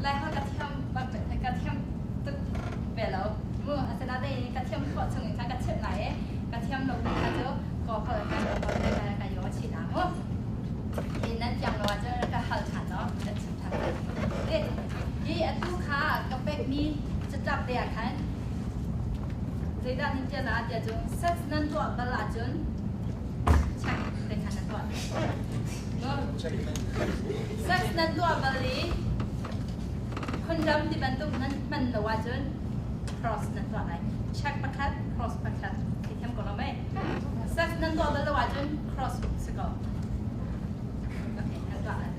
Laiholh ka thiam bak ka thiam tuk ve lo. Mu asinain ka thiam khawh chung in khan ka chimh lai i ka thiam lo mi kha cu kaw ka ka ka yo a chih na mu. Hi nan thiam lo ahcun ka hal ṭhan law kan chim ṭhan lai. Hi atu kha ka pekmi catlap te ah khan zeidah nan tial ah tiah cun sex nan tuah bal ahcun check te khan nan tuah. Sex nan tuah bal i condom ti bantuk nan hman lo ahcun cross nan tuah lai. Check pakhat, cross pakhat. Thiam ko lo mei? Sex nan tuah bal lo ahcun cross si ko. Okay, nan tuah lai.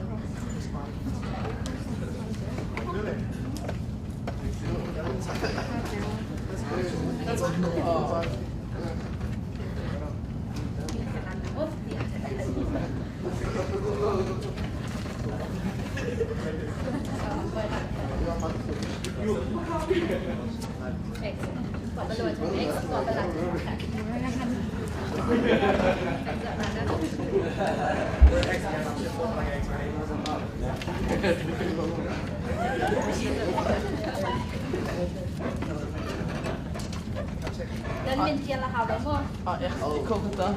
Nan min tial a hau lo maw? Ah, echt, ik koop het dan.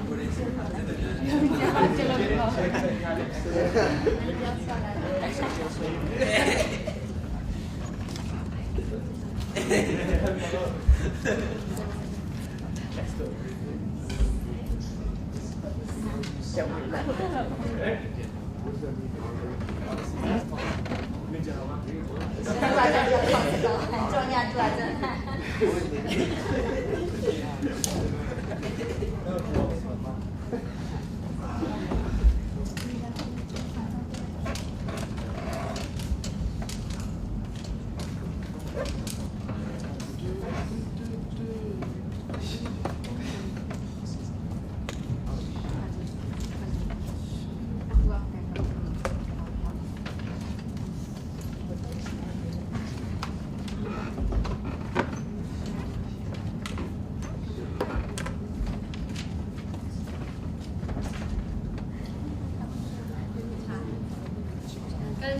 Kan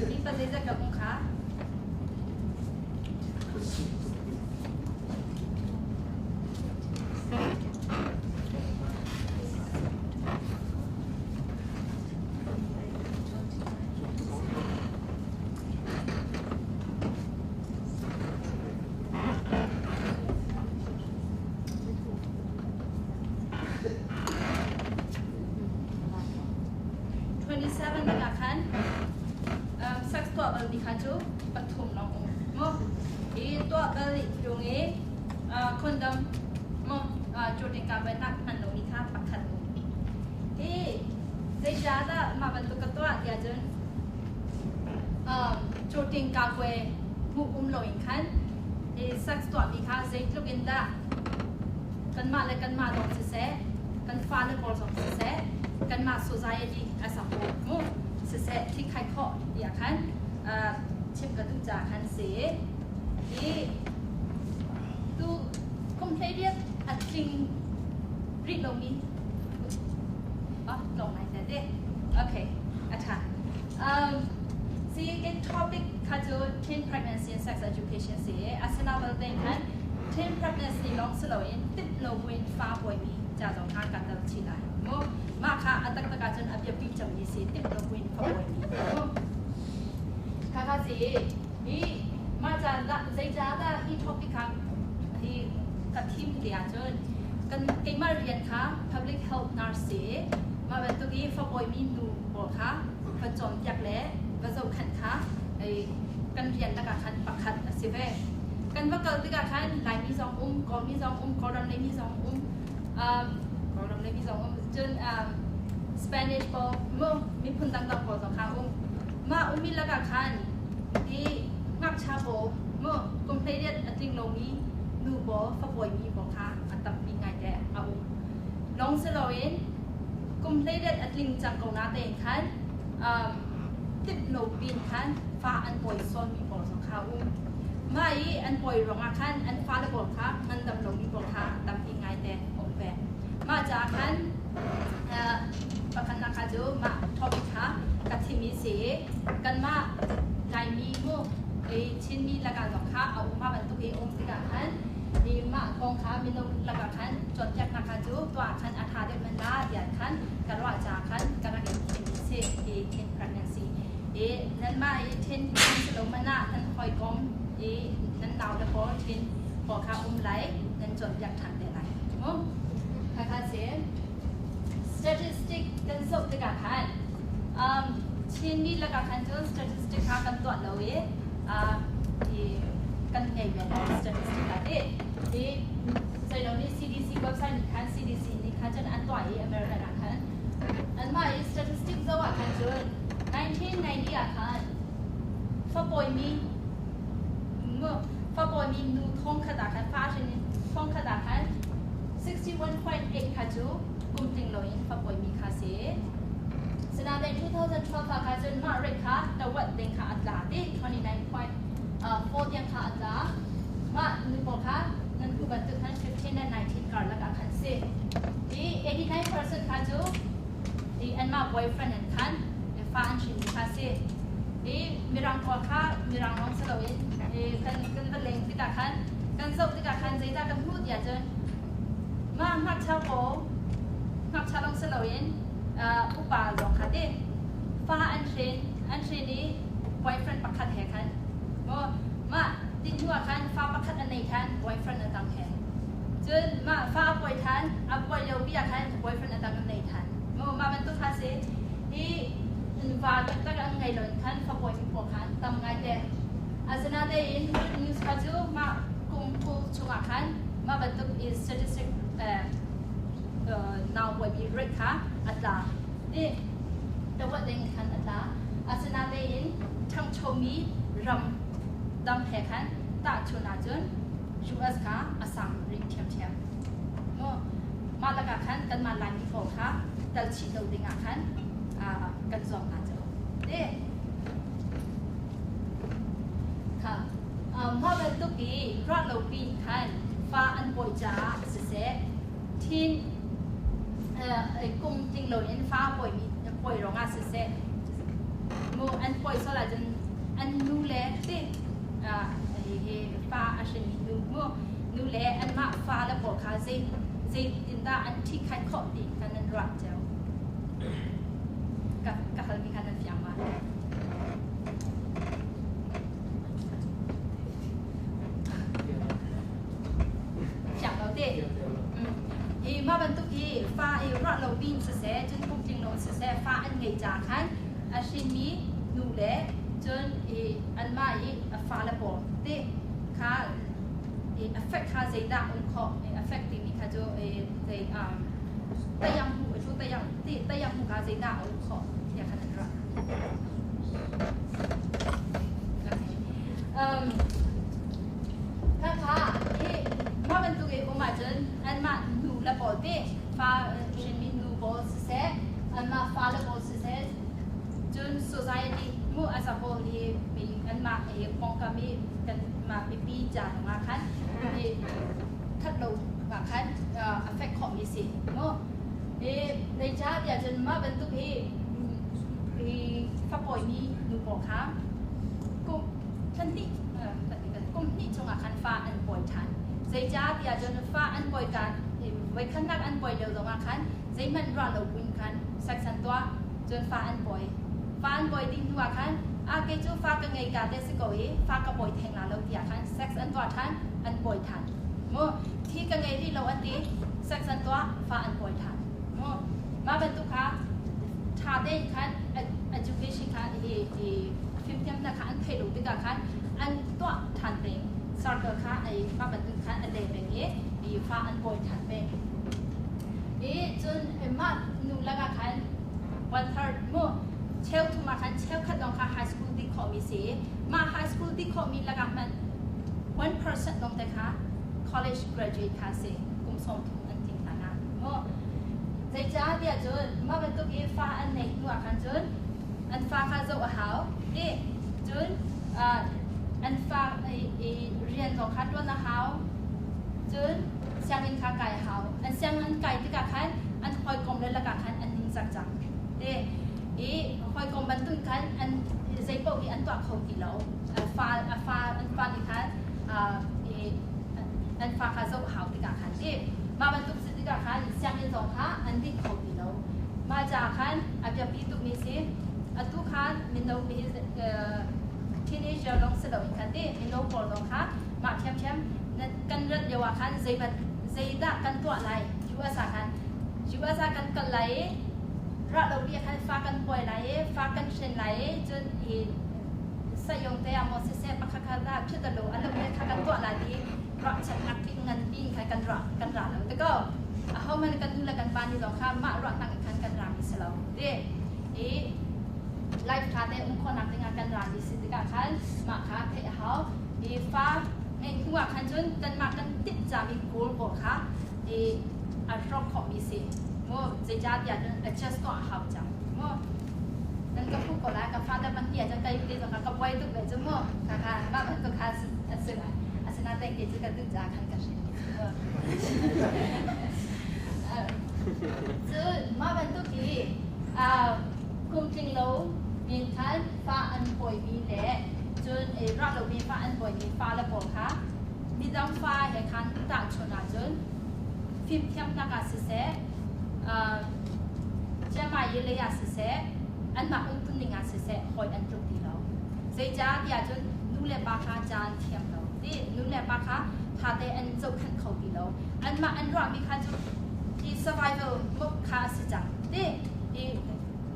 hi pa zeizat ka kung kha? 27 lakah khan sex tuah bal mi kha cu pathum lawng um mu i tuah bal lung i condom mu cutin ka ven nak hman lomi kha pakhat um hi zeicahdah mah bantuk ka tuah tiah cun cutin ka kue hmuh um loin khan i sex tuahmi kha zeitluk in dah kanmah le kanmah lawng siseh kan fale pawl zong siseh kanmah society a support mu siseh thik khai khawh tiah khan chim ka duh ca khan si i tu kum 18 a tling rih lomi ah tlawng ngai te te okay a tha si ke topic kha cu teen pregnancy and sex education si asina balte khan teen pregnancy lawng si loin timh lo buin fa pawimi ca zong kha kan dal chih lai mu mah kha a taktak ahcun a biapi cemmi si timh lo buin fa pawimi mu kha kha si hi mah ca zeicah dah hi topic kha hi ka thim ti ahcun kan keimah rian kha public health nurse si mah bantuk i fa pawimi nu pawl kha va cawnpiak le va zohkhenh kha kan rian lakah khan pakhat a si ve. Kan va kal tikah khan Laimi zong um, Kawlmi zong um, Kawlram leimi zong um, Kawlram leimi zong um, cun Spanish pawl, mu miphun dangdang pawl zong kha um. Mah ummi lakah khan hi ngakchia pawl, mu kum 18 a tling lomi nu pawl, fapawimi pawl kha a tampi ngaite a um. Lawng si loin kum 18 a tling cang ko natein khan timh lo pin khan fa an pawi sawnmi pawl zong kha um. Mah i an pawi ruangah khan an fale pawl kha ngandam lomi pawl kha tampi ngaite um ve. Mah caah khan pakhatnak kha cu mah topic kha ka thim i si i kanmah Lai a um. Mah bantuk i um tikah khan i mah kong kha mino lakah khan cawnpiaknak kha cu tuah khan a ṭha deuh men la tiah khan ka ruah caah khan ka rak in thim si i teen pregnancy i nanmah i teen si lo man ah nan hawikom i nan nau le pawl teen pawl kha um lai nan cawnpiak ṭhan te lai mu. Khakha si statistic kan zoh tikah khan Chinmi lakah khan cun statistic kha kan tuah lo i kan ngei ve lo statistic kha ti. I zeilo nih CDC website nih khan CDC nih khan cun an tuah i American ah khan anmah i statistic zoh ah khan cun 1990 ah khan fapawimi fapawimi nu thong khat ah khan fa hrin thong khat ah khan 61.8 kha cu kum tling loin fapawimi kha si. Sinain 2012 ah kha cun mah rate kha tawat ding kha a tla ti 29.4 tiang kha a tla. Mah nu pawl kha nan hu bantuk khan 15 and 19 karlak ah khan si. I 89% kha cu i anmah boyfriend an khan fa an hrin kha si. I mirang pawl kha mirang lawng si loin kan kan va leng tikah khan kan zoh tikah khan zeidah kan hmuh tiah cun mah ngakchia pawl ngakchia lawng si loin upa zong kha ti fa an hrin an hrin i boyfriend pakhat he khan maw mah tin hnu ah khan fa pakhat a nei khan boyfriend a dang he cun mah fa a pawi than a pawi lio pi ah khan boyfriend a dang a nei than maw mah bantuk kha si hi va taktak an ngei lo in khan fa pawi mi pawl khan tam ngai te asinain good news kha cu mah kum 20 chungah khan mah bantuk i statistic nau bawimi rate kha a tla i tawat ding khan a tla. Asinain ṭhangchomi ram dang he khan tahchun ahcun US kha a sang rih ṭhiamṭhiam. Mah lakah khan kanmah Laimi pawl kha tal chih lo dingah khan kan zuam hna cu. Kha mah bantuk i ruah lo piin khan fa an pawi caah siseh thin kum tling loin fa pawimi pawi ruangah siseh mu an pawi sual ahcun an nu le ti hi fa a hrinmi nu mu nu le anmah fa le pawl kha zei zeitindah an ṭhikhat khawh ti kha nan ruah cio ka ka halmi kha nan fiang ma? Fiang lo te. Hi mah bantuk hi fa i ruah lo pin siseh, cun kum tling lo siseh, fa an ngei ca khan a hrinmi nu le cun i anmah i a fale pawl te kha i affect kha zeidah um khawh affect timi kha cu zei tayang hu cu tayang ti tayang hu kha zeidah a um khawh tiah khan an ruah. Khakha hi mah bantuk i um ahcun anmah nu le pawl te fa hrinmi nu pawl siseh anmah fale pawl siseh cun society mu as a whole hi anmah hi pawngkam i kanmah mipi ca zongah khan hi that lo ah khan affect khawhmi si mu. Hi zeicah tiah cun mah bantuk hi hi fapawimi nu pawl kha kum thlanhnih kum hnih chungah khan fa an pawi ṭhan. Zeicah tiah cun fa an pawi kaan voikhatnak an pawi lio zongah khan zeihmanh ruah lo buin khan sex an tuah cun fa an pawi. Fa an pawi dih hnuah khan a kei cu fa ka ngei ka te si ko i fa ka pawi theng la lo tiah khan sex an tuah ṭhan an pawi ṭhan. Mu thi ka ngei rih lo an ti sex an tuah fa an pawi ṭhan. Mu mah bantuk kha ṭha tein khan education kha hi hi fimthiamnak kha an theih lo tikah khan an tuah ṭhan peng circle kha ai mah bantuk khan a le peng i i fa an pawi ṭhan peng. I cun mah nu lakah khan one third mu cheu thum ah khan cheukhat lawng kha high school dih khawhmi si i mah high school dih khawhmi lakah hmanh 1% lawng te kha college graduate kha si kum 30 an tling hlan ah mu zeicah tiah cun mah bantuk i fa an neih hnu ah khan cun an fa kha zoh a hau ti cun an fa i rian zong kha ṭuan a hau cun sianginn kha kai a hau an sianginn kai tikah khan an hawikom le lakah khan an ningzak cang te i hawikom bantuk khan an zei paoh hi an tuah kho ti lo fa a fa an fa nih khan I an fa kha zoh hau tikah khan ti mah bantuk si tikah khan sianginn zong kha an dih kho ti lo. Mah caah khan a biapi tukmi si. Atu khan mino teenager lawng si loin khan ti mino pawl zong kha mah ṭhiamṭhiam kan rat lio ah khan zeidah kan tuah lai, US ah khan, US ah kan kal lai i rah lo pi ah khan fa kan pawi lai i fa kan hren lai i, cun i sayong te ah maw siseh, pakhat khat ah phit lo a lo le kha kan tuah lai ti ruahchannak pi ngan pi kha kan ruah kan ra lo te ko. Aho man kan nu le kan pa nih zong kha mah ruahnak in khan kan ra mi si lo ti i life tha te um khawhnak dingah kan ra mi si tikah khan mah kha theih a hau. I fa ngeih hnu ah khan cun kanmah kan tinh cami goal pawl kha i a hrawk khawhmi si mu. Zeicahtiah cun adjust tuah a hau cang mu. Nan ka phu ko lai. Ka father pahnih ah cun kai te zong ka buai tuk ve cu mu. Kha kha mah bantuk kha a si lai. Asinain kei cu ka duh caah khan ka hrin. Cun mah bantuk hi kum tling lo min khan fa an pawimi le cun rak lomi fa an pawimi fale pawl kha midang fa he khan tahchunh ahcun fimthiamnak ah siseh, Chiangmai lei ah siseh, anmah umtuning ah siseh, hawi an tluk ti lo. Zeicah tiah cun nu le pa kha caan thiam lo ti nu le pa kha ṭha te an zohkhenh kho ti lo. Anmah an ruahmi kha cu hi survival mode kha a si cang ti i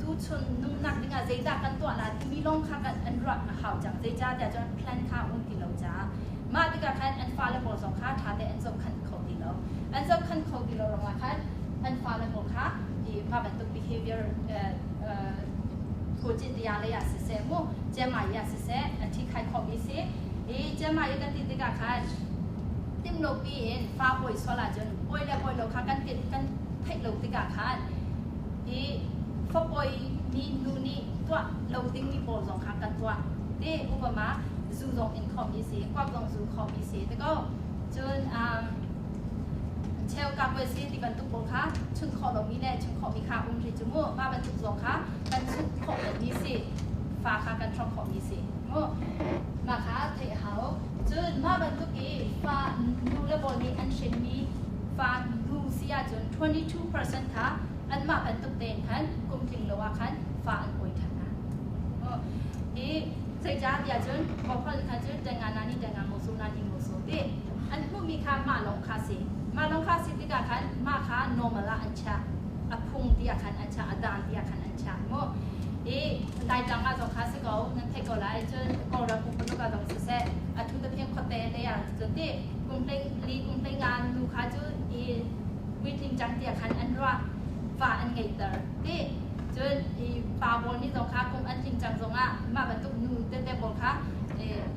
tuchun nunnak dingah zeidah kan tuah la timi lawng kha kan an ruah a hau cang. Zeicah tiah cun plan kha um ti lo caah mah tikah khan an fale pawl zong kha ṭha te an zohkhenh kho ti lo. An zohkhenh kho ti lo ruangah khan an fale pawl kha i mah bantuk behavior phucin lei ah siseh mu, cemai ah siseh, a thi khai khawhmi si. I cemai kan ti tikah khan timlo pi in fa pawi sual ahcun pawi le pawi lo kha kan kan theih lo tikah khan i fapawi mi nu nih tuah lo dingmi pawl zong kha kan tuah ti. Upama zu zong in khawhmi si, kuak zong zu khawhmi si te ko. Cun cheu ka poi si ti bantuk pawl kha chun khawh lomi le chun khawhmi kha um ri cu mu. Mah bantuk zong kha kan chun khawh mi si, fa kha kan hrawk khawhmi si mu. Mah kha theih hau. Cun mah bantuk i fa nu le pawl nih an hrinmi fa nu si ahcun 22% kha anmah bantuk tein khan kum tling lo ah khan fa an pawi ṭhan hna. Hi zeicah tiah cun kawhhran kha cun tenga nani tenga musu nani musu ti an hmuhmi kha mah lawng kha si. Mah lawng kha si tikah khan mah kha normal ah an chiah, a phung tiah khan an chiah, a dan tiah khan an chiah mu. I Laitlang ah zong kha si ko, nan theih ko lai. Cun Kawlram pumpak ah zong siseh, a thu te khuate lei ah cun ti kum hlei li kum hlei nga nu kha cu i puitling cang tiah khan an ruah, fa an ngeihter ti. Cun i pa pawl nih zong kha kum an tling cang zongah mah bantuk nu tete pawl kha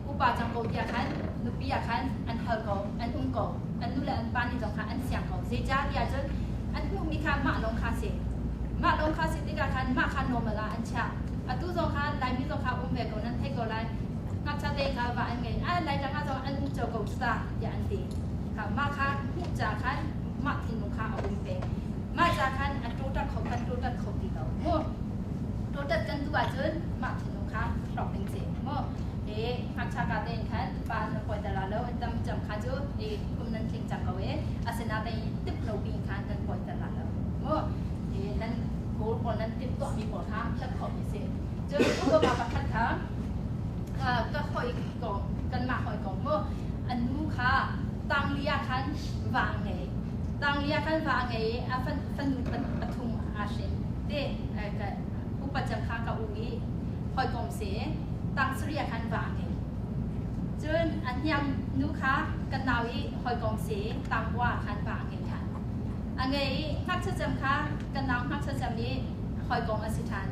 upa cang ko tiah khan nupi ah khan an hal ko, an um ko. An nu le an pa nih zong kha an siang ko. Zeicah tiah cun an hmuhmi kha mah lawng kha si. Mah lawng kha si tikah khan mah kha normal ah an chiah. Atu zong kha Laimi zong kha um ve ko, nan theih ko lai. Ngakchia te kha va an ngei ah Laitlang ah zong an um cio ko cu ta tiah an ti kha. Mah kha hmuh ca khan mah thinlung kha a um peng. Mah ca khan a total kho kan total kho ti lo mu. Total kan duh ahcun mah thinlung kha hlawk ding si mu. E ngakchia ka tein khan pa na poi ta lo an tam cam kha cu e kum nan tling cang ko e, asinain tip lo pin khan kan poi ta lo mu. E nan goal pawl nan timh tuahmi pawl kha hlat khawh mi si. Cun upa pakhat kha ka hoi ko, kanmah hoi ko mu. An nu kha tangli ah khan va ngei, tangli ah khan va ngei i a fanu pathum aa hrin te. Upa cem kha ka u i hawikom si. Tang sari ah khan va ngei. Cun a hniang nu kha kan nau i hawikom si, tangkua ah khan va ngei ṭhan. A ngei i ngakchia cem kha kan nau ngakchia cem i hawikom a si ṭhan.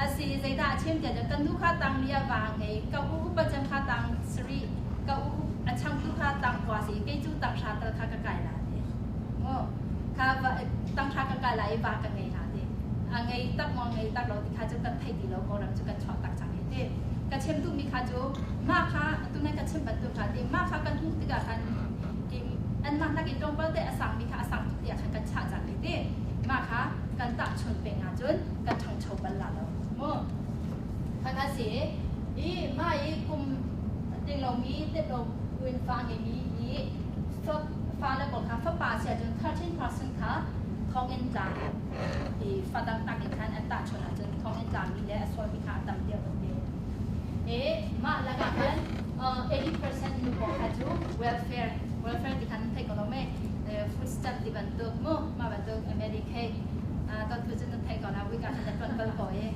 A si zeidah a chim tiah kan nu kha tang li ah va ngei, ka u upa cem kha tang sarih, ka u a changtu kha tang kua si, kei cu tang hra tal kha ka kai la ti mu. Kha tang hra ka kai la i va ka ngei la ti. A ngei tak maw ngei tak lo ti kha cu kan thei ti lo, Kawlram cu kan chuah tak cang hi ti. Ka chim duhmi kha cu mah kha tunai ka chim bantuk kha ti. Mah kha kan hmuh tikah khan anmah nakin tlawmpal te a sangmi kha a sang tuk tiah khan kan chah cang hi ti. Mah kha kan tahchun peng ahcun kan ṭhangcho bal la lo mu. Kha si i mah i kum Tling lomi tet lo buin fa ngeimi hi fale pawl kha fapa si ahcun 13% kha thonginn tla i fa dang tak in khan an tahchuan ahcun thonginn tlami le a sualmi kha a tam deuh an ti. E mah lakah khan 80% nu pawl kha cu welfare welfare ti khan nan theih ko lo mei? Food stamp ti bantuk mu mah bantuk Medicaid ton tu cu nan theih ko la week ah khan nan tuan bal ko i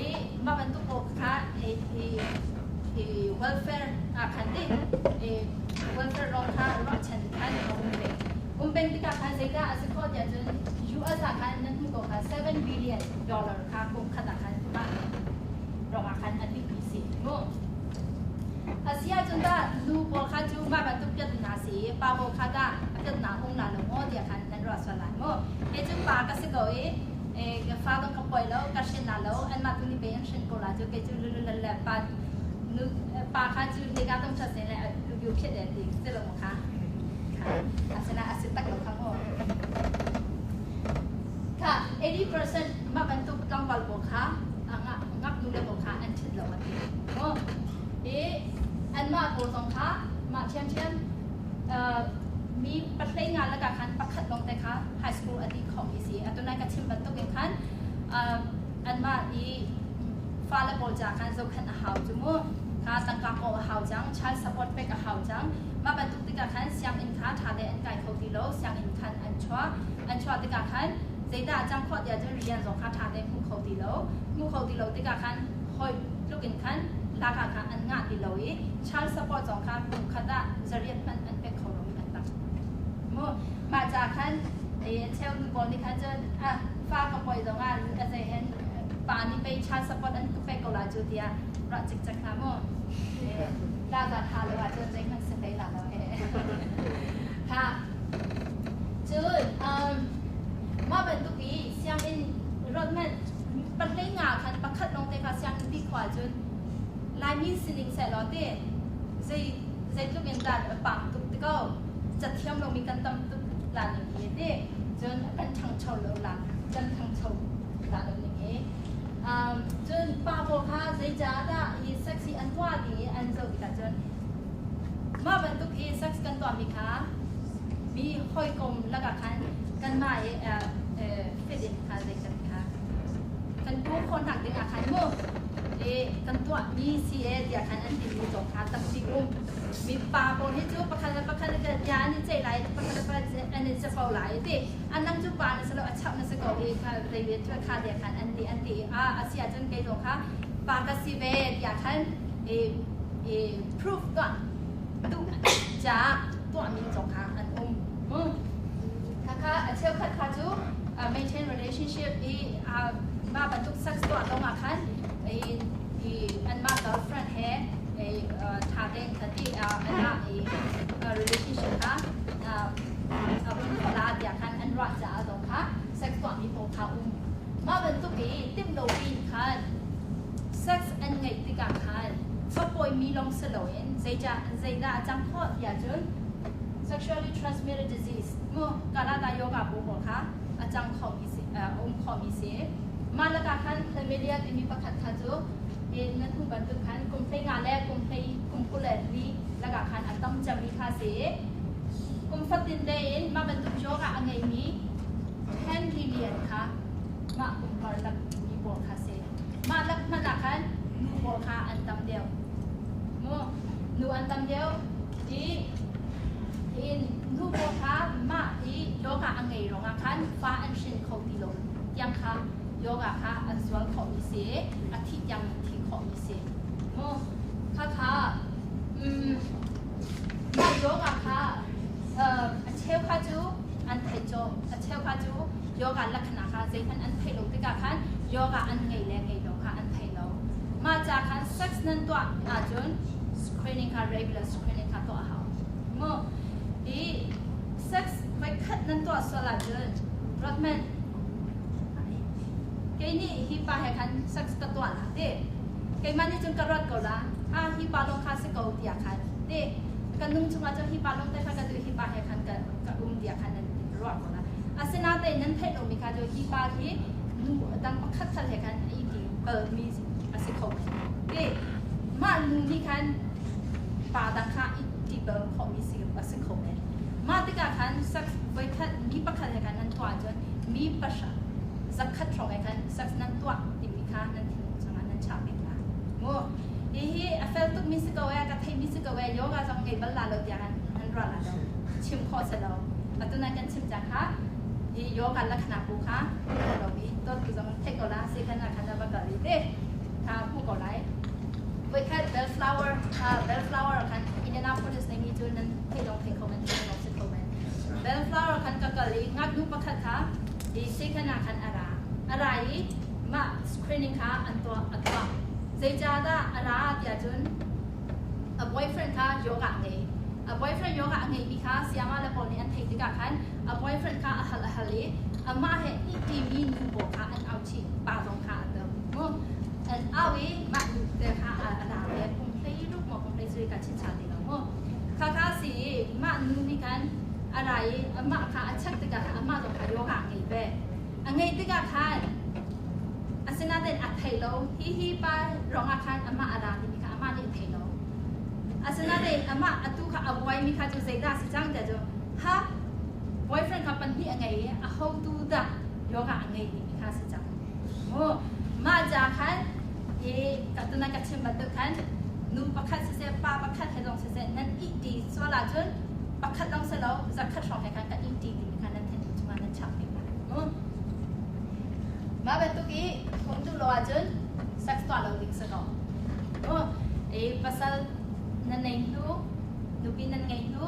i mah bantuk pawl kha i welfare ah khan ti i welfare rong kha ruahchan khan a um peng. Um peng tikah khan zeidah a si khawh tiah cun US ah khan nan hmuh ko kha $7 billion kha kum khat ah khan mah rong ah khan a dihmi si mu. A si ahcun dah nu pawl kha cu mah bantuk piat na si i pa pawl kha dah a piat na um la lo maw tiah khan nan ruah sual lai mu. Kei cu pa ka si ko i ka fa dong ka poi lo, ka hrin la lo, anmah tu nih pe an hrin ko la cu kei cu lululale pa nu pa kha cu nika dong ṭhat sen le yu phiat e ti si lo maw kha kha asina a si tak lo kha mu. Kha 80% mah bantuk tlangval pawl kha ngaknu le pawl kha an ṭhit lo a ti. Mu. I anmah pawl zong kha mah ṭhiamṭhiam mi pahlei nga lakah khan pakhat lawng te kha high school a dih khomi si. Atu nai ka chim bantuk in khan anmah i fale pawl ca khan zohkhenh a hau cu mu. Kha tangka kawl a hau cang, child support pek a hau cang. Mah bantuk tikah khan sianginn kha ṭha tein an kai kho ti lo, sianginn khan an chuah. An chuah tikah khan zeidah a cang khawh tiah cun rian zong kha ṭha tein hmu kho ti lo. Hmu kho ti lo tikah khan hawi tluk in khan lak ah khan an ngah ti lo i child support zong kha kum khat ah zariat hmanh an pek kho lomi an tam. Mu mah ca khan cheu nu pawl nih khan cun ah fa ka pawi zong ah a zei hen pa nih pei child support an ka pek ko la cu tiah ruah cikcek hlah mu. La za tha lo ahcun zeihmanh si hlei la lo he. Kha cun mah bantuk i sianginn ruat hmanh pahlei nga khan pakhat lawng te kha sianginn ti khua cun Laimi sining sehlaw te zei zeitluk in dah a pam tuk ti ko cathiam lomi kan tam tuk la ning hi ti cun kan ṭhangcho lo la kan ṭhangcho la lo ning hi. Cun pa pawl kha zeicah dah hi sex hi an tuah ti an zoh tikah cun mah bantuk hi sex kan tuahmi kha mi hawikom lakah khan kanmah i fit in kha zei kan kha kan pu khawh hnak ding ah khan mu kan tuahmi si e tiah khan an timi zong kha tampi um. Mi pa pawl hi cu pakhat le pakhat bia an i ceih lai, pakhat le pakhat an i capo lai ti anang cu pa na si lo, a chap na si ko i kha zei le kha tiah khan an ti an ti a a si ahcun kei zong kha pa ka si ve tiah khan i i proof tuah duh caah tuahmi zong kha an um mu. Khakha a cheukhat kha cu maintain relationship i mah bantuk sex tuah zong ah khan i i anmah girlfriend he ṭha tein kha ti anmah i relationship kha a hun khola tiah khan an ruah caah zong kha sex tuahmi pawl kha um. Mah bantuk i timh lo piin khan sex an ngeih tikah khan fapawimi lawng si loin zeicah zeidah a cang khawh tiah cun sexually transmitted disease mu kalata yoga pawl pawl kha a cang khomi si um khomi si. Mah lakah khan chlamydia timi pakhat kha cu nan hmuh bantuk khan kum 15 le kum hlei kum 24 lakah khan a tam cemmi kha si. Kum fatin tein mah bantuk yoga a ngeimi 10 million kha mah kum karlak mi pawl kha si. Mah lak hmanh ah khan nu pawl kha an tam deuh mu. Nu an tam deuh i in nu pawl kha mah i yoga a ngei ruangah khan fa an hrin kho ti lo tiang kha yoga kha an zual khawhmi si, a thih tiang thi khawhmi si mu. Kha kha mah yoga kha a cheu kha cu an theih cawh, a cheu kha cu yoga lakhana kha zeihmanh an theih lo tikah khan yoga an ngei le ngei lo kha an thei lo. Mah ca khan sex nan tuah ahcun screening kha regular screening kha tuah a hau mu. I sex voikhat nan tuah sual ahcun Rodman kei nih hi pa he khan sex ka tuah la ti keimah nih cun ka ruat ko la ah hi pa lawng kha si ko tiah khan ti kan nung chungah cun hi pa lawng te kha ka duh, hi pa he khan ka ka um tiah khan nan ruah ko la. Asinain nan theih lomi kha cu hi pa hi nu dang pakhat khat he khan a i ti balmi a si kho men ti. Mah nu nih khan Pa dang kha i ti bal khawhmi si a si kho men. Mah tikah khan sex voikhat mi pakhat he khan nan tuah ahcun mi pahra zakhat hrawng he khan sex nan tuah timi kha nan thinlung chungah nan chah bik la. Mu hihi a fel tukmi si ko ee, ka theimi si ko ee, yoga zong ngei bal la lo tiah nan nan ruah la lo. Chim khawh si lo. Atu nan kan chim cang kha hi yoga lakhana bu kha hmu lo mi dawt tu zong theih ko la si khan khan va kal i te kha hmu ko lai. Voikhat bellflower bellflower khan Indianapolis nei mi cu nan thei dong thei kho men thei dong si kho men. Bellflower khan ka kal i ngaknu pakhat kha hi sekhan ah khan a ra. A ra i mah screening kha an tuah a tuah. Zeicahdah a ra tiah cun a boyfriend kha yoga a ngei. A boyfriend yoga a ngeimi kha sayama le pawl nih an theih tikah khan a boyfriend kha a hal a hal i amah he ihṭimi nu pawl kha an auh chih pa zong kha a tel. Mu an au i mah nu te kha a ra ve kum 16 maw kum 17 ka chincha ti lo mu. Kha kha si i mah nu nih khan a ra i amah kha a check tikah khan amah zong kha yoga a ngei ve. A ngeih tikah khan asinain a thei lo. Hi hi pa ruangah khan amah a ra timi kha amah nih a thei lo. Asinain amah atu kha a buaimi kha cu zeidah a si cang tiah cu ha boyfriend kha pahnih a ngei i ahotu dah yoga a ngei timi kha a si cang. Mu mah ca khan hi ka tunan ka chim bantuk khan nu pakhat siseh pa pakhat he zong siseh nan ihṭi sual ahcun pakhat lawng si lo zakhat hrawng he khan kan ihṭi timi kha nan thinlung chungah nan chap ve lai. Mu mah bantuk i um duh lo ahcun sex tuah lo ding si ko. Mu i pasal nan nei hnu nupi nan ngei hnu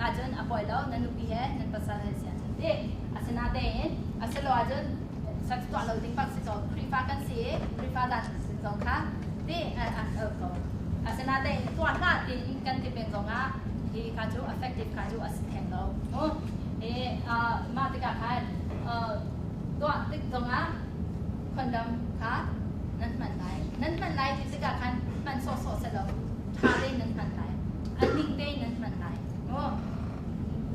ahcun a pawi lo nan nupi he nan pasal he si ahcun ti asinatein a si lo ahcun sex tuah lo ding bak si ko Khrihfa kan si i Khrihfa dan si zong kha ti an al ko asinatein tuah hlah tiin kan ti peng zongah hi kha cu effective kha cu a si theng lo mu i mah tikah khan tuah tik zongah condom kha nan hman lai nan hman lai ti tikah khan hman sawhsawh si lo ṭha tein nan hman lai a ning tein nan hman lai mu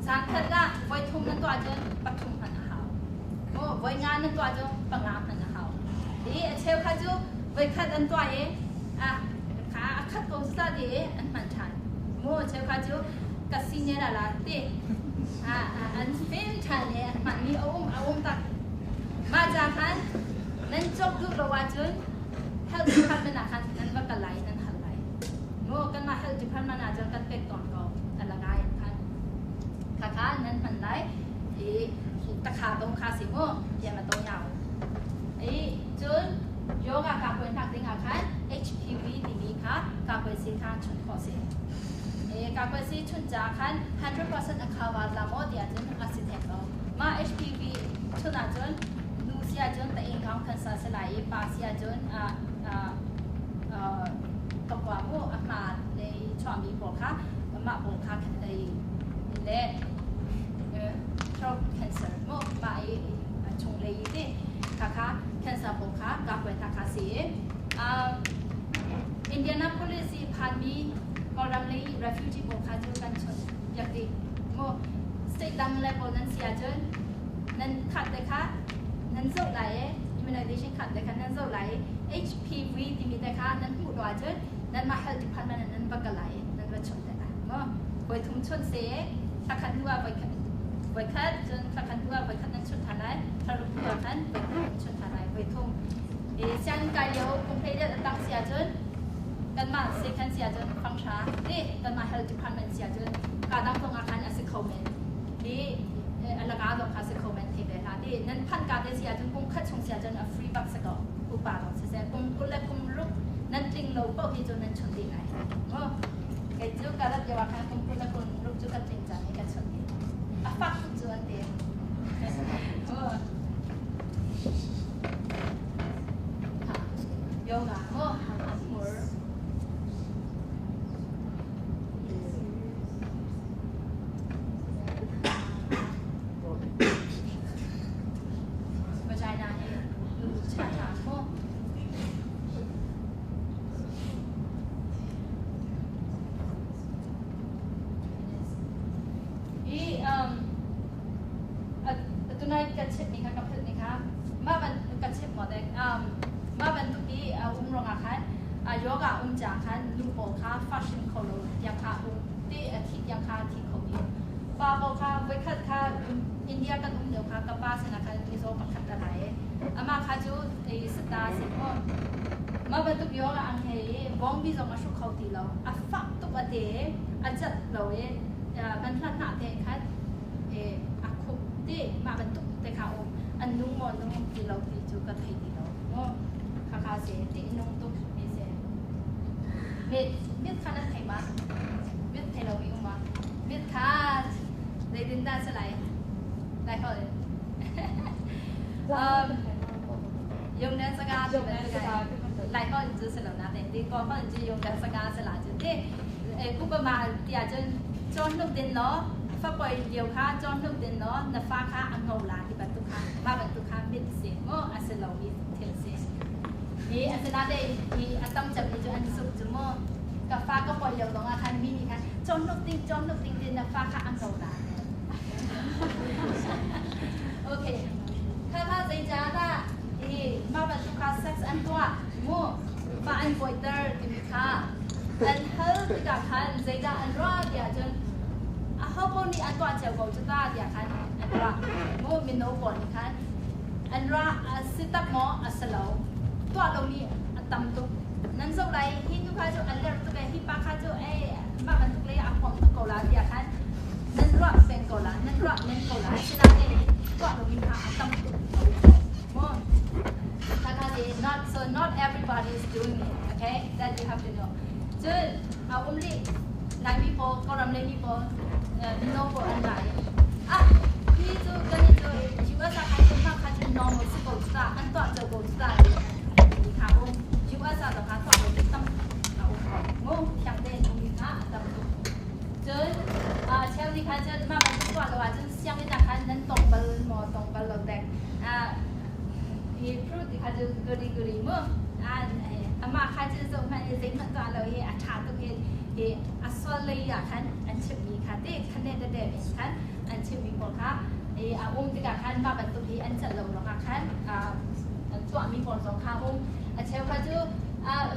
zan khat ah voi thum nan tuah cun pathum hman a hau mu voi nga nan tuah cun panga hman a hau i a cheu kha cu voi khat an tuah i a kha a khat ko sa ti i an hman ṭhan mu cheu kha cu ka si ne la la ti an fim ṭhan i an hmanmi a um a um tak mah ca khan nan cawk duh lo ahcun health department ah khan nan va kal lai nan hal lai mu kanmah health department ah cun kan pek tawn ko alagai khan kha kha nan hman lai i takha dong kha si mu ya ma tong yao i cun yoga ka koi hnak ding ah khan HPV timi kha ka koi si kha chun khawh si e ka koi si chun cha khan 100% a khawa la mo tiah cun a si thek lo ma HPV chun ah cun nu si ahcun ta ing kang cancer si lai i pa si ahcun tokwa mu a hma lei chuahmi pawl kha mah pawl kha lei le throat cancer mu mah i chung lei i ti kha kha cancer pawl kha ka kuai ta kha si i Indianapolis i phanmi Kawlram lei refugee pawl kha cu kan chun piak dih mu state dang le pawl nan si ahcun nan khat te kha nan zoh lai i immunization khat te kha nan zoh lai i HPV timi te kha nan hmuh lo ahcun nanmah health department in nan va kal lai i nan va chawnh te lai maw voi thum chawnh se thla khat hnu ah voi khat voi khat cun thla khat hnu ah voi khat nan chawnh than lai thla ruk hnu ah khan voi khat nan chawnh than lai voi thum i sianginn kai lio kum hleiriat a tang si ahcun kanmah sekhan si ahcun fanghra ti kanmah health department si ahcun ka dang zong ah khan a si kho men i alaka zong kha si kho men thei ve hlah ti nan phanh ka te si ahcun kum khat chung si ahcun a free bak si ko upa zong siseh kum 20 le kum ruk nan tling lo paoh hi cu nan chun dih lai mu kei cu ka rat lio ah khan kum 20 le kum ruk cu ka tling cang i ka chun dih a fak tuk cu an ti yoga mu a hmur Vagina hi nu chacha mu. I tunai ka chimmi kha ca khan nu pawl kha fa hrin kho lo tiang kha um te a thi tiang kha thi kho dih. Pa pawl kha voikhat kha India kan um lio kha ka pa sinah khan mizaw pakhat a ra i amah kha cu sata si maw mah bantuk yoga ang he i bawngbi zong a hruk kho ti lo. A fak tuk a te a cat lo i kan hlat hna te khan a khup te mah bantuk te kha um an nung maw nung ti lo ti cu ka thei ti lo maw khakha si tih nung tuk mi si mit mit kha nan thei ma mit thei lo mi um ma mit kha zeitin dah si lai lai hol 用的这个用的这个来好就是了那点啲个可能就用的这个是啦就啲อุปมาเตียจนจนนุกเด่นเนาะฟ้าปล่อยเดียวค่ะจนนุกเด่นเนาะนฟ้าค่ะอังงลาที่บรรทุกค่ะมาบรรทุกค่ะมิดเสียงอาเซลมีเทลเสียนี่อาเซนาเดอีอาตั้มจับมีจอันสุกจุโมกับฟ้าก็ปล่อยเดียวลงอาคารมีนี่ค่ะจนนุกติงจนนุกติงเด่นฟ้าค่ะอังงลาโอเคถ้าถ้าใจจ้าได้มาบรรทุกค่ะเซ็กซ์อันตัวมูฟ้าอันปล่อยเตอร์ที่มีค่ะ an hal tikah khan zeidah an ruah tiah cun aho nih an tuah cio ko cu ta tiah khan an ruah. Mu mino pawl nih khan an ruah a si tak maw a si lo. Tuah lomi a tam tuk. Nan zoh lai hi nu kha cu a lerh tuk e hi pa kha cu e mah bantuk lei ah a huam tuk ko la tiah khan nan ruah peng ko la nan ruah men ko la asinain tuah lomi kha a tam tuk. Mu not so not everybody is doing it okay that you have to know. Cun a um rih Laimi pawl Kawlram leimi pawl mino pawl an ra i ah hi cu kan i cu US ah khan mah kha cu normal si ko cu an tuah cio ko cu ti ti kha um US ah kha tuah lo tam a um ko mu thiang tein um kha a tam tuk. Cun cheu nih khan cun mah bantuk tuah lo ahcun sianginn ah khan nan tong bal maw tong bal lo dek hi fruit ti kha cu guri guri mu amah kha cu zoh hmanh i zeihmanh tuah lo hi a ṭha tuk hi hi a sual lei ah khan an chimmi kha ti khan tete in khan an chimmi pawl kha i a um tikah khan mah bantuk hi an celh lo ruangah khan an tuahmi pawl zong kha um a cheu kha cu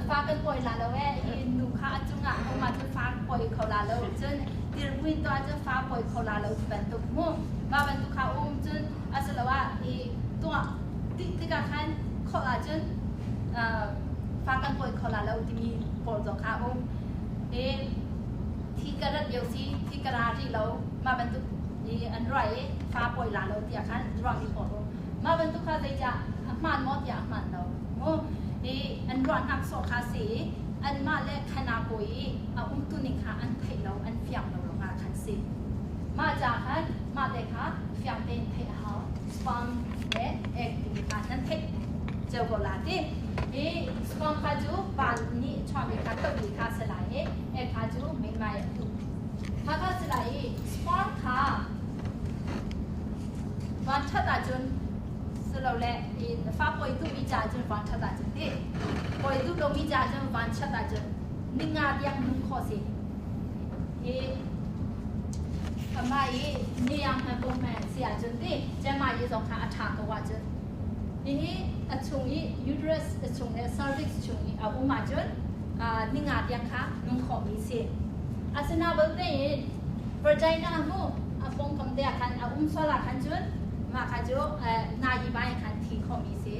fa kan pawi la lo e hi nu kha a cungah um ahcun fa pawi kho la lo cun dirhmuin tuah cun fa pawi kho la lo ti bantuk mu mah bantuk kha um cun asiloah i tuah ti tikah khan khawh ahcun fa kan pawi kho la lo timi pawl zong kha um i thi ka rat lio si thi ka ra rih lo mah bantuk i an ruah i fa pawi la lo tiah khan ruahmi pawl um mah bantuk kha zeicah a hmaan maw tiah a hmaan lo mu i an ruahnak sawh kha si i anmah le khana kawi i a umtu ning kha an theih lo an fiang lo ruangah khan si mah ca khan mah te kha fiang tein theih a hau sperm le egg timi kha nan theih cio ko la ti i sperm kha cu pa nih chuahmi kha tohmi kha si lai i egg kha cu mingmai a tu kha kha si lai i sperm kha van ṭhat ahcun silole in fa pawi duhmi ca cun van ṭhat ahcun ti pawi duh lomi ca cun van ṭhat ahcun ninga tiang nung khawh si hi amah i niang hme pum hme si ahcun ti cema i zong kha a ṭha ko ahcun hihi a chung i uterus a chung le cervix chung i a um ahcun ninga tiang kha nung khawhmi si asina belte in vagina mu a pongkam te ah khan a um sual ah khan cun mah kha cu nayi bai khan thi khawhmi si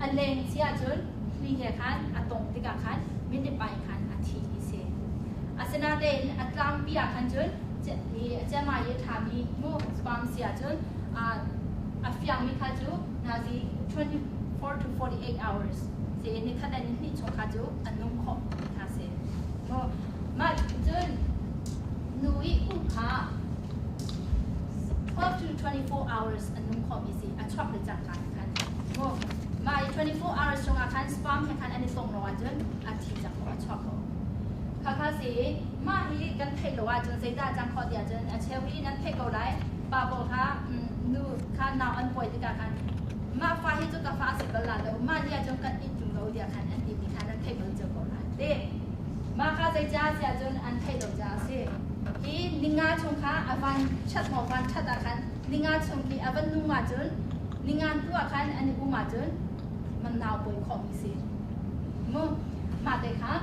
a leng si ahcun hli he khan a tong tikah khan minute bai khan a thi mi si asinain a tlangpi ah khan cun cema i ṭhami mu sperm si ahcun a fiangmi kha cu nazi 24 to 48 hours si ni khat le ni hnih chung kha cu a nung khawh kha si mah cun nu i u kha 12 to 24 hours a nung khawhmi si a chuak le cangka khan mu mah i 24 hours chungah khan sperm he khan an i tong lo ahcun a thi cang ko a chuak ko khakha si mah hi kan theih lo ahcun zeidah cang khawh ti ahcun a cheu hi nan theih ko lai pa pawl kha nu kha nau an pawi tikah khan mah fa hi cu ka fa a si bal la lo mah ni ahcun kan in ṭung lo tiah khan an ti ti kha nan theih bal cio ko lai te mah kha zeicah si ahcun an theih lo caah a si hi ninga chung kha a van chat maw van chat ah khan ninga chung khi a van nung ahcun ninga tu ah khan an i um ahcun man nau pawi khawhmi si mu mah te kha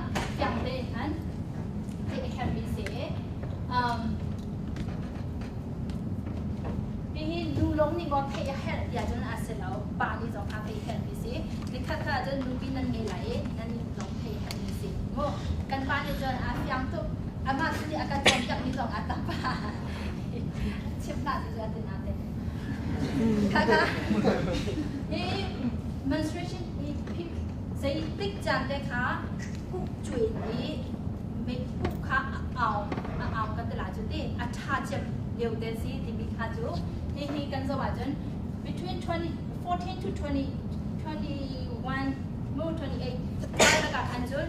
maw theih a herh tiah cun a si lo. Pa nih zong kha theih herhmi si. Nikhat kha cun nupi nan ngei lai i nan zong theih herhmi si. Mu kan pa nih cun a fiang tuk. Amah cu nih a kan cawnpiakmi zong a tam pa. Chim hlah cu a ti nain. Kha hi menstruation hi zeitik caan te kha kuk cuin i kuk kha a au a au kan ti lai cu ti a ṭha cem lio te si timi kha cu hihi kan zoh ahcun between 20, 14 to 20, 21 mu 28 lakah khan cun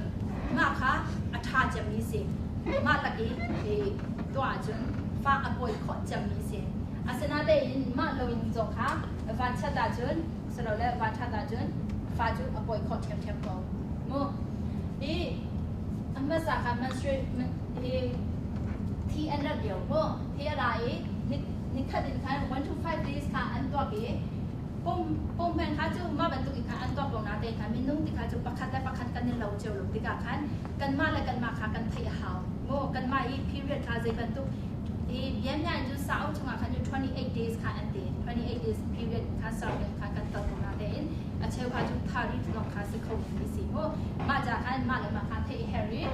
mah kha a ṭha cemmi si mah lak i tuah ahcun fa a pawi khawh cemmi si. Asinain mah loin zong kha vanchiat ahcun silole vanṭhat ahcun fa cu a pawi khawh ṭhiamṭhiam ko. Mu hi a hmasa kha hi thi an rat lio mu thi a ra i nikhat in khan 1 to 5 days kha an tuak i pum pumhen kha cu mah bantuk in khan an tuak ko na te khan minung ti kha cu pakhat le pakhat kan i lo cio lo tikah khan kanmah le kanmah kha kan theih a hau mu kanmah i period kha zei bantuk i biangngai cu sau chungah khan 28 days kha an ti. 28 days period kha survey kha kan ton ko na tein a cheu kha cu thari zong kha si kho mi si mu. Mah ca khan mah le mah kha theih herh i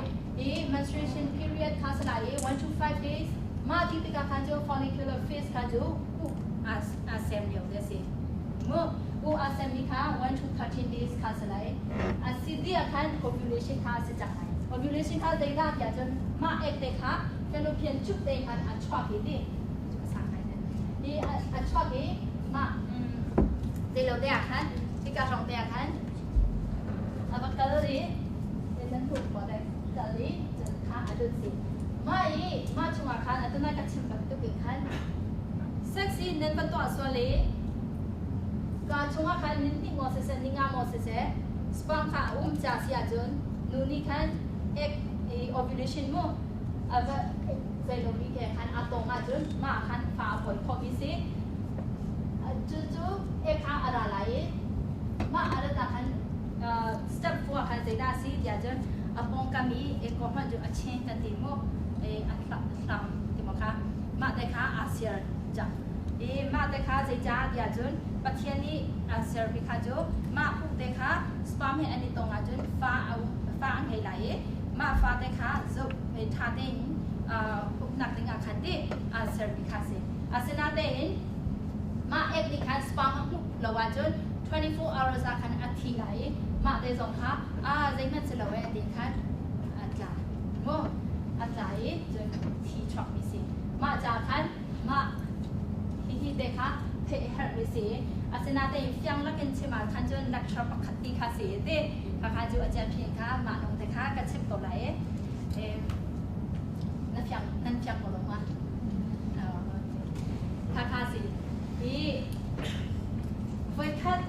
i menstruation period kha si lai i 1 to 5 days mah ti tikah khan cu follicular phase kha cu u a sem lio te si mu. U a sem mi kha 1 to 13 days kha si lai. A si dia khan ovulation kha si cang lai. Ovulation kha zeidah tiah cun mah egg te kha fallopian tube te khan a chuak i ti cu a sang ngai hi a chuak i mah zeilo te ah khan hika hrawng te ah khan a va kal i nan hmuh maw dek kal i cun kha a lut si mah i mah chungah khan atu nai ka chim bantuk in khan sex i nan va tuah sual i ka chungah khan nin hnih maw siseh ni nga maw siseh sperm kha a um ca si ahcun nu nih khan egg i ovulation mu a va zeilomi ke khan a tawng ahcun mah khan fa a pawi khawhmi si. Cucu ek kha a ra lai i mah a rat ah khan step 4 khan zeidah a si tiah cun a pawngkam i ek ko hmanh cu a cheng kan ti mu a hlam ti maw kha mah te kha aa ser cang. I mah te kha zeicah tiah cun Pathian nih aa sermi kha cu mah puk te kha sperm he an i tong ahcun fa fa a ngei lai i mah fate kha zoh ṭha tein uknak dingah khan ti aa sermi kha a si. Asinain mah egg nih khan sperm a hmuh lo ahcun 24 hours ah khan a thi lai i mah te zong kha a zeihmanh si lo e ti khan a tla mu a tla i cun thi chuakmi si. Mah ca khan mah hihi te kha theih herhmi si. Asinain fiang lakin chim ah khan cun lecture pakhat ti kha si ti khakha cu a ciaphin kha mah lawng te kha ka chim ko lai i na fiang nan fiang ko lo ma khakha si i voikhat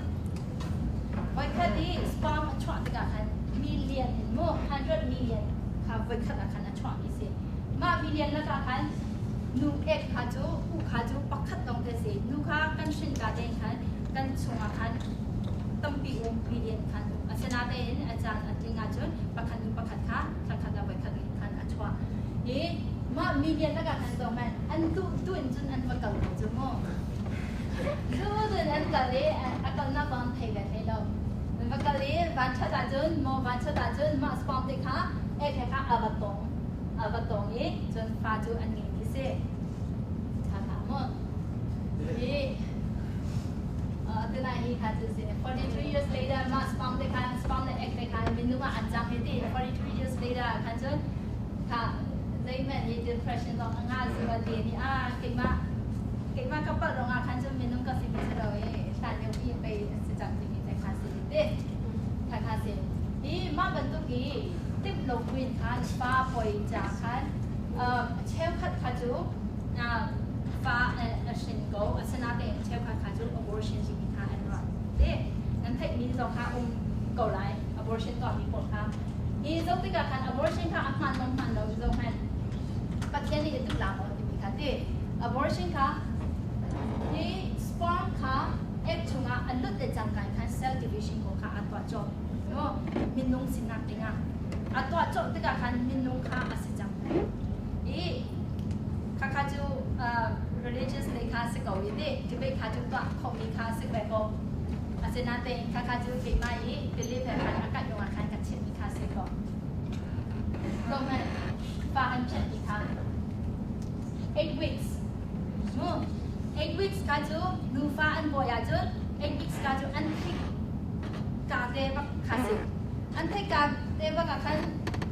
voikhat i sperm a chuah tikah khan million in mu 100 million kha voikhat ah khan a chuahmi si. Mah million lakah khan nu ek kha cu u kha cu pakhat lawng te si. Nu kha kan hrin ka tein khan kan chungah khan tampi um million khan um. Asinain a caan a tling ahcun pakhat hnu pakhat kha thla khat ah voikhat in khan a chuah. I mah million lakah khan zoh hmanh an duh duh in cun an va kal ko cu mu. Duh duh in an kal i a kalnak zong an thei ve hlei lo. An va kal i vanṭhat ahcun maw vanṭhat ahcun mah sperm te kha ek he kha a va tong a va tong i cun fa cu an ngeimi si. Ṭha hlah mu. Hi tunai hi kha cu si 43 years later mah sperm te khan sperm le egg te khan minung ah an cang hi ti. 43 years later khan cun kha zeihmanh hi depression zong a ngah zu a ti ni a keimah keimah ka palh ruangah khan cun minung ka si mi si lo i hlan lio mi pei si cang timi te kha si ti kha kha si. Hi mah bantuk i timh lo buin khan fa poi ca khan cheukhat kha cu fa a hrin ko. Asinain cheukhat kha cu abortion timi kha an ruah te nan theihmi zong kha um ko lai abortion tuahmi pawl kha. Hi zoh tikah khan abortion kha a hmaan lo hmaan lo zoh hmanh Pathian nih a duh la maw timi kha ti. Abortion kha hi sperm kha egg chungah a lut le cangka in khan cell division ko kha a tuah cawk no minung sinak dingah a tuah cawk tikah khan minung kha a si cang. I khakha cu religion Religious lei kha si ko i ti debate kha cu tuah khawhmi kha si ve ko. Asinain kha kha cu keimah i belief he khan a kaih ah khan ka chimmi kha si ko. Roman fa an phiatmi kha 8 weeks mu 8 weeks kha cu nufa an bawi ahcun 8 weeks kha cu an thik ka te bak kha si. An theih ka te bak ah khan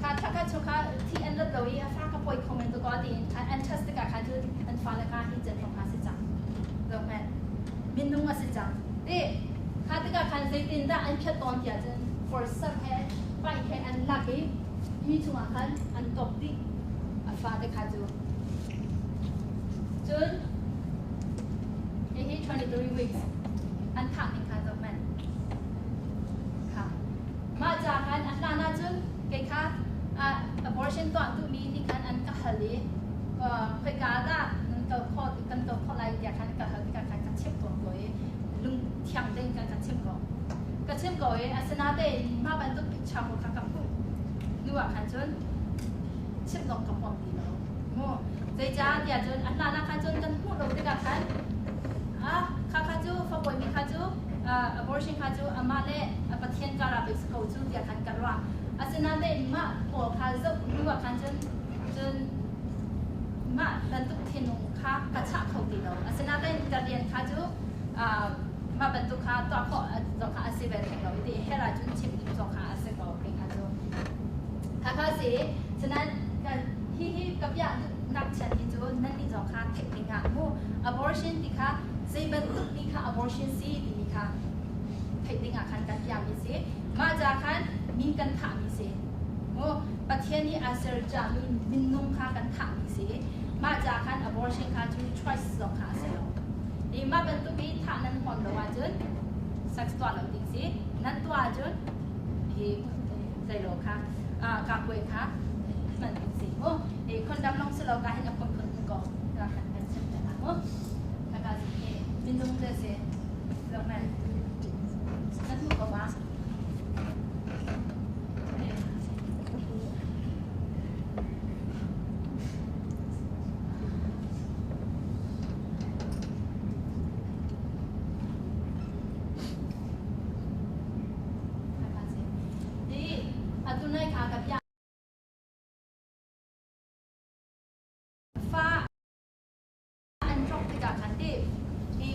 kha thla kha chu kha thi an rat lo i a fa ka pawi kho men ko tiin an test tikah khan cun an fale kha hi cen kha si cang. Zohhmanh. Minung a si cang. Ti kha tikah khan zeitindah an phiat tawn tiah cun forceps he paih he an lak i hi chungah khan an top dih a fate kha cu. Cun hihi 23 weeks an thah ning kha zohhmanh. Kha. Mah ca khan a hlan ahcun kei kha abortion tuah duhmi nih khan an ka hal i khoika dah nan kal khawh kan kal khawh lai tiah khan ka hal tikah khan ka chimh tawn ko i lung thiang tein khan ka chim ko. Ka chim ko i asinatein mah bantuk picture ko kha ka hmuh hnu ah khan cun chimh zong ka huam ti lo. Mu zeicah tiah cun a hlan ah khan cun kan hmuh lo tikah khan ah kha kha cu fapawi mi kha cu abortion kha cu amah le a Pathian kar ah pei si ko cu tiah khan ka ruah. Asinain mah pawl kha zoh hnu ah khan cun cun mah bantuk thinlung kha ka chah kho ti lo. Asinain ka rian kha cu mah bantuk kha tuah khawh zong kha a si ve theng lo i ti her ahcun chim ding zong kha a si ko kei kha cu. Kha kha si cunan hihi ka bia nak chiat hi cu nan nih zong kha theih ding ah mu abortion ti kha zei bantuk mi kha abortion si timi kha theih ding ah khan kan piami si. Mah ca khan mi kan thahmi si. Mu Pathian nih a ser cami minung kha kan thahmi si. Mah ca khan abortion kha cu choice zong kha a si lo. I mah bantuk i thah nan huam lo ahcun sex tuah lo ding si. Nan tuah ahcun hi zeilo kha kakue kha hman ding si. Mu i condom long si lo ka hin a phunphun um ko. Ka khan kan chim te la mu. Kaka si minung te si. Zohman. Nan hmu ko ma? Di atu nai kha ka bia fa an ṭhok tikah khan ti hi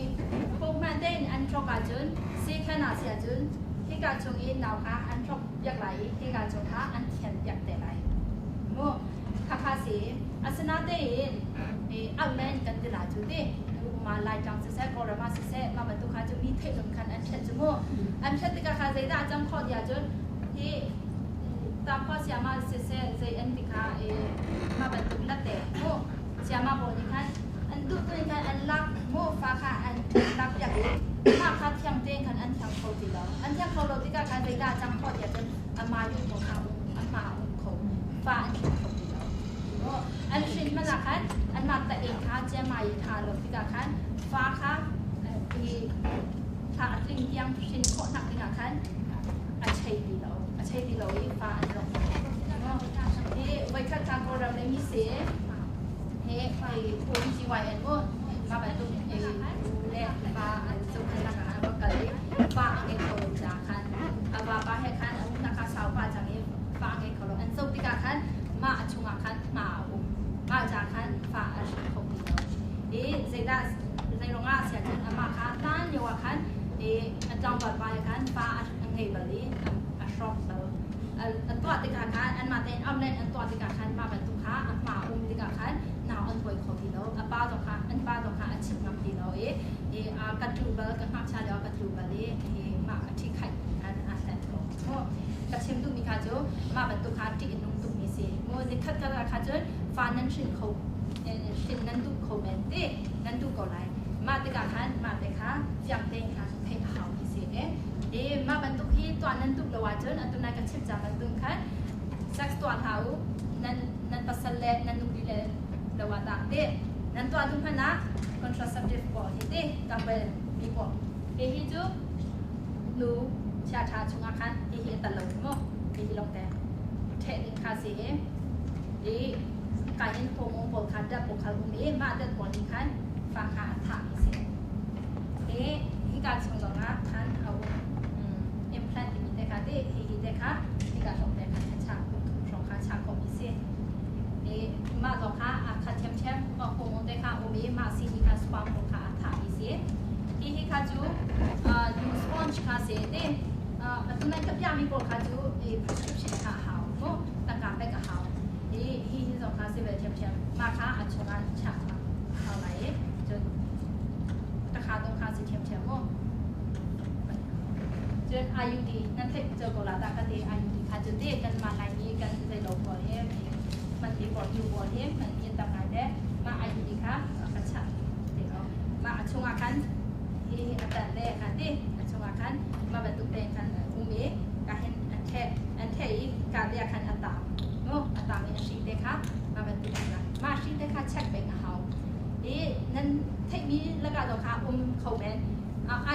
pohman tein an ṭhok ahcun siikhan ah si ahcun hika chung i nau kha an ṭhok piak lai i hika chung kha an thian piak te lai mu khakha si. Asinatein outland kan ti la cu ti ma Laitlang siseh Kawlram ah siseh mah bantuk kha cu mi theih lung khan an phiat cu mu. An phiat tikah kha zeidah a cang khawh ti ahcun hi tangkhua siama siseh zei an ti kha mah bantuk late mu siama pawl nih khan an duh tu in khan an lak mu fa kha an lak piak i mah kha thiang tein khan an thiang kho ti lo. An thiang kho lo tikah khan zeidah a cang khawh ti ahcun ama yu ko kha ama um kho fa an hrin kho ti lo. An hrin hmanh ah khan anmah ta ei kha ciamai i tha lo tikah khan fa kha i thla a tling tiang hrin khawh nak dingah khan a chei ti lo a chei ti lo i fa an rawk. Hi voikhat kha Kawlram le mi si he OBGYN mu mah bantuk le fa an zohkhenhnak ah an va kal i fa a ngei kho lo caah khan a vapa he khan a umnak kha sau pah cang i fa a ngei kho lo. An zoh tikah khan mah a chungah khan hma a um. Mah ca khan fa a hrin kho ti lo. I zeidah zei ruangah a si ahcun amah kha hlan lio ah khan i a tlangval pa he khan fa a ngei bal i a hrawk bal. A tuah tikah khan anmah tein amlen an tuah tikah khan mah bantuk kha a hma a um tikah khan nau an pawi kho ti lo. A pa zong kha an pa zong kha a chimh ngam ti lo i ka tlu bal ka ngakchia lio ah ka tlu bal i mah a ṭhi khaih khan aa hlen ko. Ka chim duhmi kha cu mah bantuk kha ṭih a nung tukmi si. Mu nikhat khat ah kha cun fa nan hrin kho hrin nan duh kho men ti nan duh ko lai. Mah tikah khan mah te kha fiang tein kha theih a haumi si. I mah bantuk hi tuah nan duh lo ahcun atu nai ka chim cang bantuk khan sex tuah hlah u. Nan nan pasal le nan nupi le lo ah dah ti nan tuah duh hmanh ah contraceptive pawl hi ti tambal mi pawl hi hi cu nu chiaṭha chungah khan hi hi a tal lo mu. Hi hi lawngte ṭheh ding kha si i kai in hormone pawl kha dat pawl kha um i mah dat pawl nih khan Fa kha a thahmi si. Hi hika chung zongah khan a um. Implant timi te kha te hi te kha hika zong te khan a chah kum thum hrawng kha chah khawhmi si. Hi mah zong kha a khat ṭhiamṭhiam hormone te kha um i mah si hi kha sperm pawl kha a thahmi si. Hi hi kha cu nu sponge kha si te. Atu nan ka piahmi pawl kha cu prescription kha a hau mu tangka pek a hau. Hi hi zong kha si ve ṭhiamṭhiam. Mah kha a chungah chah a hau lai i cun takha dong kha si ṭhiamṭhiam mu. Cun IUD nan theih cio ko la dah ka ti IUD kha cu ti kanmah Laimi kan zeilo pawl hi hmanmi pawl nu pawl hi hmanmi an tam ngai te. Mah IUD kha ka chah ti ko. Mah a chungah khan hi a tan le kha ti a chungah khan mah bantuk tein khan um i ka hin an theh an theh i ka bia khan a tang mu a tang i a hri te kha mah bantuk in mah hri te kha check peng a hau i nan theihmi lakah zong kha um kho men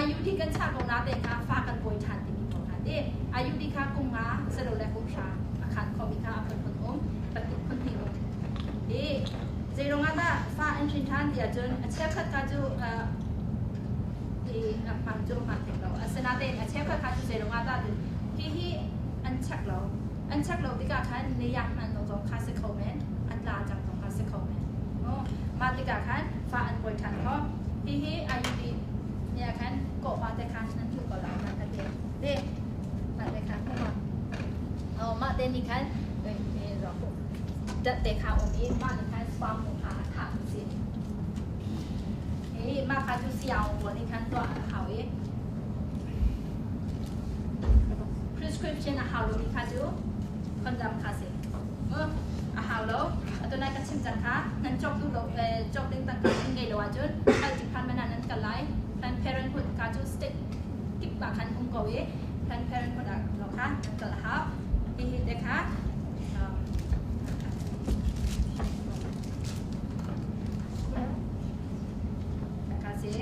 IUD kan chah ko na te kha fa kan pawi ṭhan timi pawl kha ti IUD kha kum nga silole kum hra a khan khomi kha a phunphun um patik phun hnih um i zeiruang ah dah fa an hrin ṭhan ti ahcun a cheukhat kha cu i a hman cu hman theng lo asinain a cheukhat kha cu zeiruang ah dah hi hi an check lo an check lo tikah khan niyak hman lo zong kha si kho men a tla cang zong kha si kho men mah tikah khan fa an pawi ṭhan kho hi hi IUD nia khan kawhpa te khan nan hmuh ko la nan ka te te mah te khan hmu ma mah te nih khan dat te kha um i mah nih khan sperm mu kha a thah si hi mah kha cu siang pawl nih khan tuah a hau i prescription a hau lomi kha cu condom kha si a hau lo atu nai ka chim cang kha nan cawk duh lo cawk ding tangka nan ngei lo ahcun health department ah nan kal lai Planned Parenthood ka cu state kip ah khan um ko i Planned Parenthood ah lo kha nan kal a hau hihi te kha ka si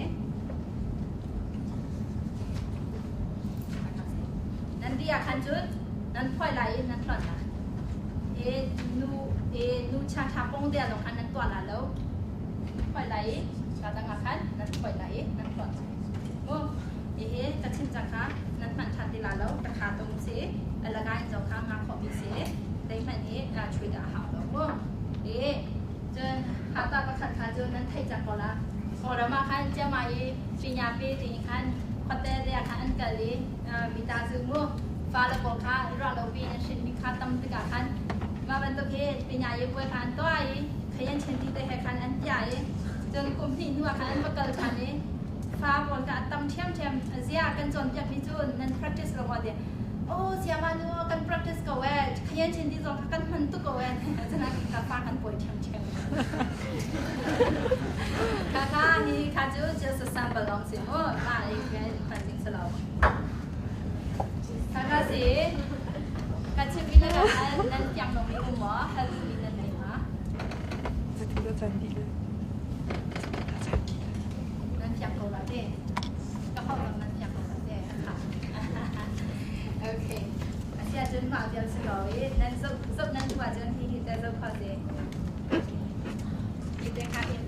nan di ah khan cun nan phuai lai i nan hlonh lai e nu e nu cha tha pong dia zong khan nan tuah la lo phuai lai i ka dang ah khan nan phuai lai i nan hlonh lai mu hihi ka chim cang kha nan hman than ti la lo ka kha tung si alaga in zong kha nga khawh mi si dei hman hi chui dah hau lo mu e cun hata pakhat kha cu nan theih cang ko la Kawlram ah khan ciama i pinya pi ti khan khuate te ah khan an kal i mita zu mu fale pawl kha ruah lo pi an hrin mi kha tam tikah khan mah bantuk hi pinya i puai kha an tuah i khayan chen ti te he khan an tia i cun kum hnih hnu ah khan an va kal than i fa pawl kha a tam ṭhiamṭhiam zia kan cawnpiak mi cu nan practice lo maw ti oh siama nu kan practice ko e khayan chen ti zong kha kan hman tuk ko e cun ka fa kan pawi ṭhiamṭhiam Kha kha hi kha cu just a sample lawng si mu mah i hman ding si lo. Kha kha si ka chimmi lakah nan fiang lomi um maw hal duhmi nan nei ma? Nan fiang ko la te. Ka holh zong nan fiang ko la te. Okay. Asia cun mah vial si ko i nan zoh zoh nan duh ahcun hi hi te zoh kho si. Hi te kha in.